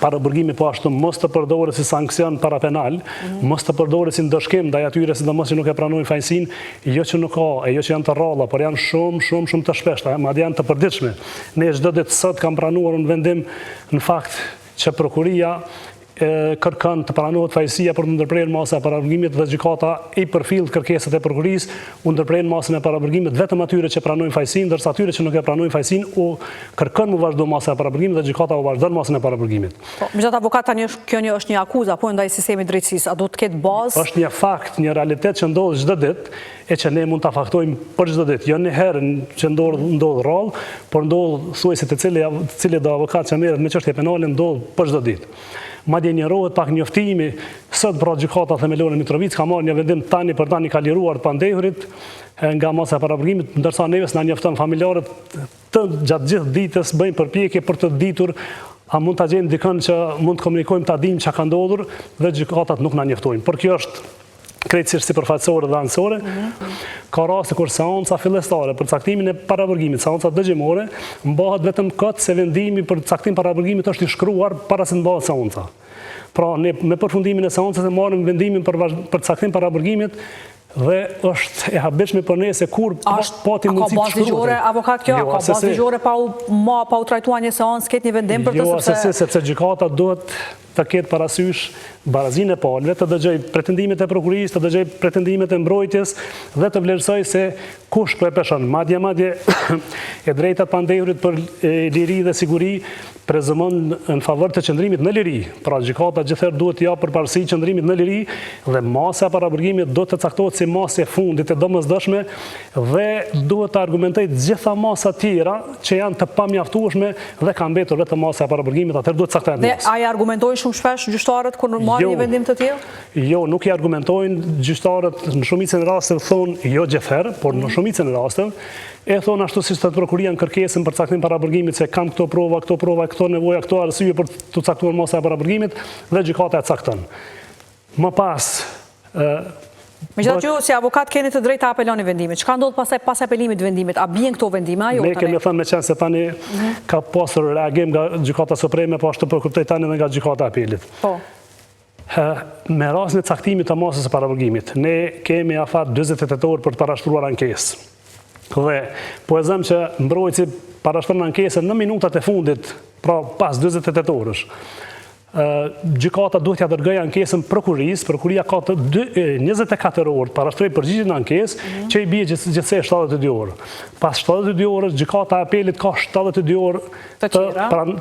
Paraburgimi po ashtu mos të përdoret si sanksion parapenal, mhm. mos të përdoret si ndëshkim ndaj atyre sidomos që nuk e pranojnë fajësinë, jo që nuk ka, e jo që janë të rralla, por janë shumë, shumë, shumë të shpeshta, madje janë të përditshme. Ne çdo ditë sot kam pranuar un vendim në fakt që prokuroria kërkon të pranohet fajësia për të ndërprerë masa e paraburgimit dhe gjykata i përfill kërkesat e prokurorisë, u ndërpren masën e paraburgimit vetëm atyre që pranojnë fajësinë, ndërsa atyre që nuk e pranojnë fajësinë u kërkon mu vazhdu masa e paraburgimit dhe gjykata u vazhdon masën e paraburgimit. Po, megjithatë avokat tani është kjo një është një akuzë apo ndaj sistemit të drejtësisë, a duhet të ketë bazë? Është një fakt, një realitet që ndodh çdo ditë e që ne mund ta faktojmë për çdo ditë, jo një herë që ndodh ndodh rrallë, por ndodh thuajse te cili cilido avokat që merret me çështje penale ndodh për çdo ditë. Madje injorohet pak njoftimi, sot pra Gjykata Themelore në Mitrovicë ka marrë një vendim tani për tani ka liruar të pandehurit nga masa e paraburgimit, ndërsa neve s'na njofton familjarët të gjatë gjithë ditës bëjnë përpjekje për të ditur a mund ta gjejmë dikën që mund të komunikojmë ta dimë çka ka ndodhur dhe gjykatat nuk na njoftojnë. Por kjo është krejtësisht sipërfaqësore dhe anësore. Mhm. Ka raste kur seanca fillestare për caktimin e paraburgimit, seanca dëgjimore, mbahet vetëm kot se vendimi për caktim paraburgimit është i shkruar para se të mbahet seanca. Pra, ne me përfundimin e seancës e marrim vendimin për, për caktim paraburgimit dhe është e habitshme për ne se kur pati mundësi të shkruhet. A ka bazë ligjore, avokat kjo? Jo, a ka bazë ligjore pa u, ma, pa u trajtua një seancë, ketë një vendim për të jo, sepse... Jo, sepse gjykata duhet të ketë parasysh barazinë e palëve, të dëgjojë pretendimet e prokurorisë, të dëgjojë pretendimet e mbrojtjes dhe të vlerësojë se kush po e peshon. Madje, madje, e drejta e të pandehurit për liri dhe siguri prezumon në favor të qëndrimit në liri. Pra gjykata gjithherë duhet t'i japë përparësi qëndrimit në liri dhe masa e paraburgimit duhet të caktohet si masë e fundit e domosdoshme dhe duhet të argumentojë të gjitha masat tjera që janë të pamjaftueshme dhe ka mbetur vetëm masa e paraburgimit, atëherë duhet të caktohet masë. Dhe a i argumentojnë shumë shpesh gjyqtarët kur marrin jo, një vendim të tillë? Jo, nuk i argumentojnë gjyqtarët në shumicën e rasteve thonë jo gjithherë, por në mhm. shumicën e rasteve e thonë ashtu siç thotë prokuroria në kërkesën për caktim paraburgimit se kam këto prova, këto prova, këto nevoja, këto arsye për të caktuar masa e paraburgimit dhe gjykata e cakton. Më pas, Megjithatë ju si avokat keni të drejtë ta apeloni vendimin. Çka ndodh pastaj pas apelimit të vendimit? A bien këto vendime a jo tani? Ne kemi thënë meqenëse tani mhm. ka pasur reagim nga Gjykata Supreme, po ashtu po kuptoj tani edhe nga Gjykata e Apelit. Po. Me rastin e caktimit të masës së paraburgimit, ne kemi afat 48 orë për të parashtruar ankesë. Dhe po e zëmë që mbrojtësi parashtron ankesën në minutat e fundit, pra pas 48 orësh. Gjykata duhet t'ia dërgojë ankesën prokurorisë, prokuroria ka të 24 orë të parashtrojë përgjigjen në ankesë, mhm. që i bie gjithsej 72 orë. Pas 72 orësh, gjykata e apelit ka 72 orë të,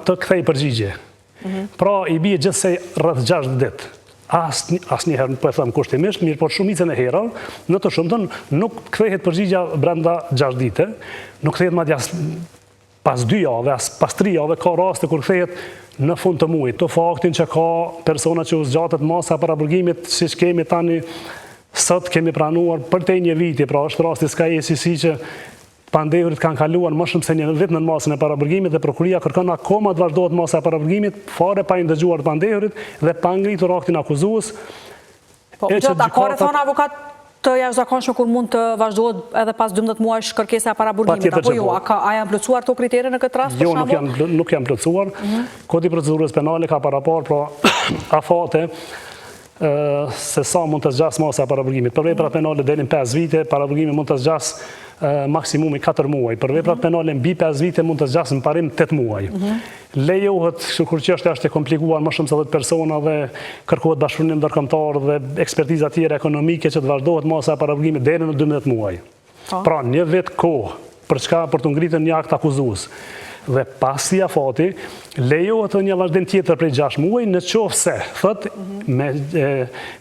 të kthejë përgjigje. Mhm. Pra i bie gjithsej rreth 6 ditë. As, asnjëherë, po e them kushtimisht, mirëpo shumicën e herëve, në të shumtën, nuk kthehet përgjigja brenda 6 dite, nuk kthehet madje as pas dy jave, as pas tri jave, ka raste kur kthehet në fund të muajit. Të faktin që ka persona që u zgjatet masa e paraburgimit, siç kemi tani, sot kemi pranuar përtej një viti, pra është rasti Sky ECC që pandehurit kanë kaluar më shumë se një vit në masën e paraburgimit dhe prokuroria kërkon akoma të vazhdohet masa e paraburgimit, fare pa i ndëgjuar të pandehurit dhe pa ngritur aktin akuzues. Po, e që a ka rrethana avokat të jashtëzakonshme kur mund të vazhdohet edhe pas 12 muajsh kërkesa e paraburgimit, apo jo, po. a, ka, a janë plotësuar këto kritere në këtë rast? Jo, nuk janë, nuk janë plotësuar. Mhm. Kodi i procedurës penale ka paraparë pra afate se sa mund të zgjasë masa e paraburgimit. Për veprat penale deri në 5 vite, paraburgimi mund të zgjasë maksimumi 4 muaj. Për veprat mhm. penale mbi 5 vite mund të zgjasë në parim 8 muaj. Mhm. Lejohet që kur çështja është e komplikuar më shumë se 10 persona dhe kërkohet bashkëpunim ndërkombëtar dhe ekspertiza tjera ekonomike që të vazhdohet masa e paraburgimit deri në 12 muaj. Po. Pra, një vit kohë për çka për të ngritur një akt akuzues. Dhe pas këtij afati, lejohet edhe një vazhdim tjetër prej 6 muaj, në qoftë se, thotë, mhm. me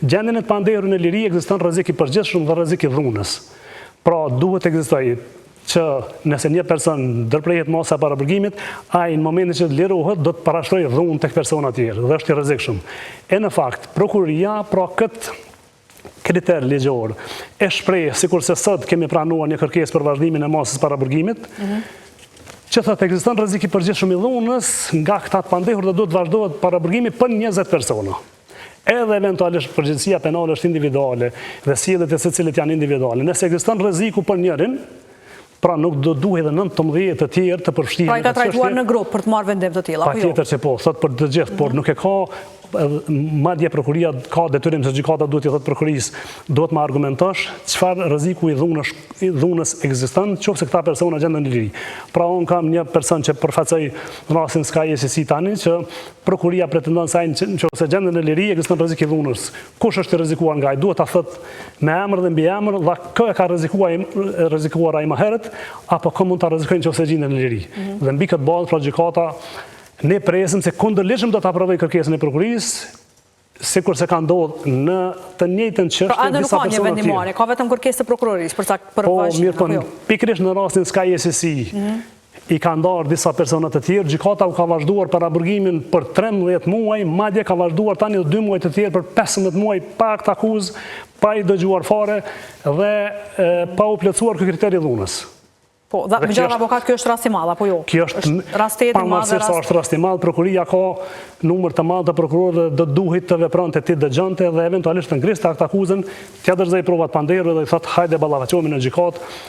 gjendjen e të pandehurit në liri ekziston rrezik i përgjithshëm dhe rrezik i dhunës. Pra, duhet të ekzistojë që nëse një person ndërprehet masa e paraburgimit, ai në momentin që lirohet do të parashtrojë dhunë tek persona të tjerë dhe është i rrezikshëm. E në fakt, prokuroria pra këtë kriter ligjor e shpreh sikurse sot kemi pranuar një kërkesë për vazhdimin e masës paraburgimit, mm që thotë ekziston rrezik i përgjithshëm i dhunës nga këta të pandehur dhe duhet të vazhdohet paraburgimi për 20 persona. Edhe eventualisht përgjegjësia penale është individuale dhe sjelljet e secilit janë individuale. Nëse ekziston rreziku për njërin, Pra nuk do duhej edhe 19 të tjerë të përfshihen Pra i ka trajtuar në grup për të marrë vendim të tillë, apo jo? Patjetër që po, thotë për të gjithë, por nuk e ka madje prokuroria ka detyrim se gjykata duhet t'i thotë prokurorisë, duhet ma argumentosh çfarë rreziku i dhunës i dhunës ekziston, qoftë se këta persona gjenden në liri. Pra unë kam një person që përfaqësoj rastin Sky ECC tani që prokuroria pretendon se ai në qoftë se gjendet në liri ekziston rrezik i dhunës. Kush është i rrezikuar nga ai? Duhet ta thotë me emër dhe mbiemër dhe kë e ka rrezikuar rrezikuar ai më herët apo kë mund ta rrezikojë në qoftë se gjendet në liri. Mhm. Dhe mbi këtë bazë pra gjykata ne presim se kundërligjshëm do ta aprovojë kërkesën e prokurorisë, sikurse ka ndodhur në të njëjtën çështje pra, disa persona të tjerë. Pra, nuk ka një vendimmarrje, ka vetëm kërkesë të prokurorisë për për po, mirë, po, jo? Pikërisht në rastin Sky ECC, mhm. i ka ndarë disa persona të tjerë, gjykata u ka vazhduar paraburgimin për 13 muaj, madje ka vazhduar tani 2 muaj të tjerë për 15 muaj pa aktakuzë, pa i dëgjuar fare dhe pa u plotësuar ky kriter i dhunës. Po, dhe me gjithë avokat, kjo është rast i madh, apo jo? Kjo është rast i madh, pavarësisht sa është rast i madh, prokuroria ka numër të madh të prokurorëve dhe do duhej të vepronte, t'i dëgjonte dhe eventualisht të ngriste aktakuzën, t'ia dorëzojë provat pandehurve dhe i thotë hajde ballafaqohemi në gjykatë.